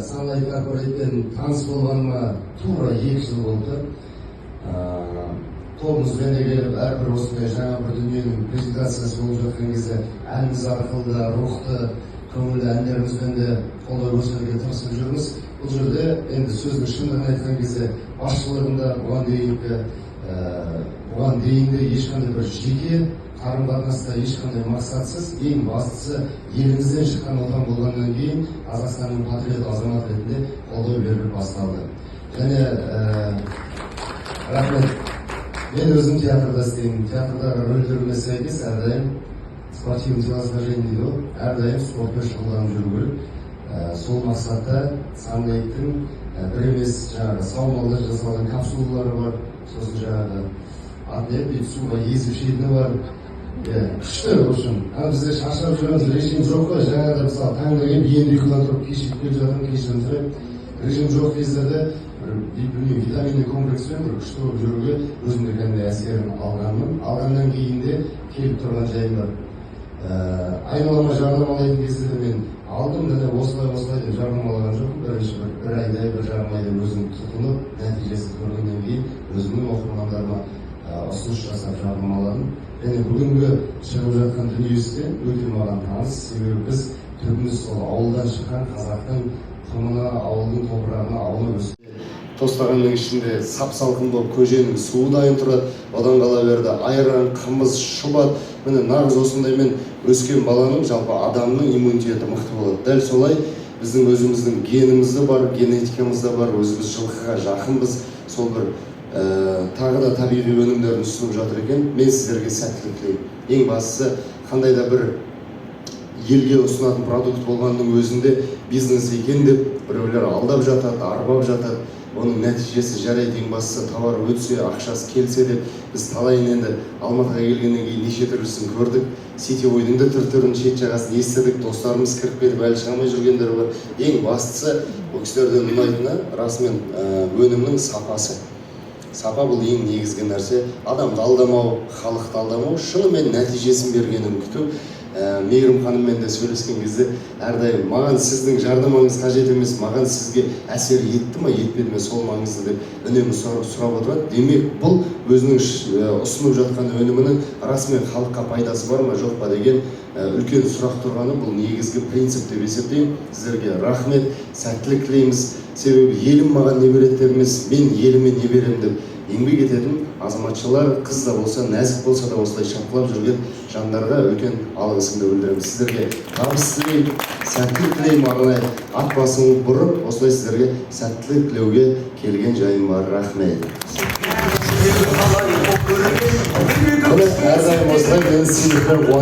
Sunlight Corporate'пен таныс болғаныма тура 2 жыл болды. Тобымызбен де келіп, әрбір осындай жаңа бір дүниенің презентациясы болып жатқан кезде әніміз арқылы да, рухты, көңілді әндерімізбен де қолдау көрсетуге тырысып жүрміз. Бұл жерде енді сөздің шындығын айтқан кезде, басшылығында бұған дейін де ешқандай бір жеке қарым қатынаста ешқандай мақсатсыз, ең бастысы елімізден шыққан отан болғаннан кейін, Қазақстанның патриот азамат ретінде қолдау беріліп басталды. Және рахмет, мен өзім театрда істеймін. Театрдағы рөлдеріме сәйкес әрдайым спортивный телосложение дейді ғой, әрдайым спортпен шұғылданып жүру керек. Сол мақсатта Sunlight-тың бір емес, жаңағы саумалда жасалған капсулалары бар, сосын жаңағы аты не еді, бүйтіп суға езіп ішетіні бар, иә, күшті. В общем, ана бізде шаршап жүреміз, режим жоқ қой. Жаңа да, мысалы, таңда келіп, енді ұйқыдан тұрып, кешігіп келе жатырмын, кешірім сұраймын. Режим жоқ кездерде бір, білмеймін, витаминный комплекспен бір күшті болып жүруге өзімде кәдімгідей әсерін алғанмын. Алғаннан кейін де келіп тұрған жайым бар. Айналама жарнамалайтын кезде де мен алдым, міне, осылай, осылай деп жарнамалаған жоқпын. Бірінші бір айдай, 1,5 айдай өзім тұтынып, нәтижесін көргеннен кейін өзімнің оқырмандарыма ұсыныс жасап жарнамаладым. Және бүгінгі шығып жатқан дүниесі де өте маған таныс, себебі біз түбіміз сол ауылдан шыққан, қазақтың құмына, ауылдың топырағына аунап өскен. Тостағанның ішінде сап салқын болып көженің суы дайын тұрады, одан қала берді айран, қымыз, шұбат. Міне, нағыз осындаймен өскен баланың, жалпы адамның иммунитеті мықты болады. Дәл солай біздің өзіміздің генімізде бар, генетикамызда бар, өзіміз жылқыға жақынбыз. Сол бір тағы да табиғи өнімдерін ұсынып жатыр екен. Мен сіздерге сәттілік тілеймін. Ең бастысы, қандай да бір елге ұсынатын продукт болғанның өзінде бизнес екен деп біреулер алдап жатады, арбап жатады. Оның нәтижесі жарайды, ең бастысы товар өтсе, ақшасы келсе деп. Біз талайын енді Алматыға келгеннен кейін неше түрлісін көрдік, сетевойдың да түр түрін, шет жағасын естідік, достарымыз кіріп кетіп, әлі шыға алмай жүргендер бар. Ең бастысы, бұл кісілерден ұнайтыны расымен өнімнің сапасы. Сапа — бұл ең негізгі нәрсе. Адамды алдамау, халықты алдамау, шынымен нәтижесін бергенін күту. Мейірім ханыммен де сөйлескен кезде әрдайым «маған сіздің жарнамаңыз қажет емес, маған сізге әсер етті ма, етпеді ме, сол маңызды» деп үнемі сұрап отырады. Демек, бұл өзінің ұсынып жатқан өнімінің расымен халыққа пайдасы бар ма, жоқ па деген үлкен сұрақ тұрғаны, бұл негізгі принцип деп есептеймін. Сіздерге рахмет, сәттілік тілейміз. Себебі елім маған не береді деп емес, мен еліме не беремін деп еңбек ететін азаматшалар, қыз да болса, нәзік болса да, осылай шапқылап жүрген жандарға үлкен алғысымды білдіремін. Сіздерге табыс тілеймін, сәттілік тілеймін. Арнайы ат басын бұрып, осылай сіздерге сәттілік тілеуге келген жайым бар. Рахмет. Міне, әрдайым осылай мені сыйлықпен.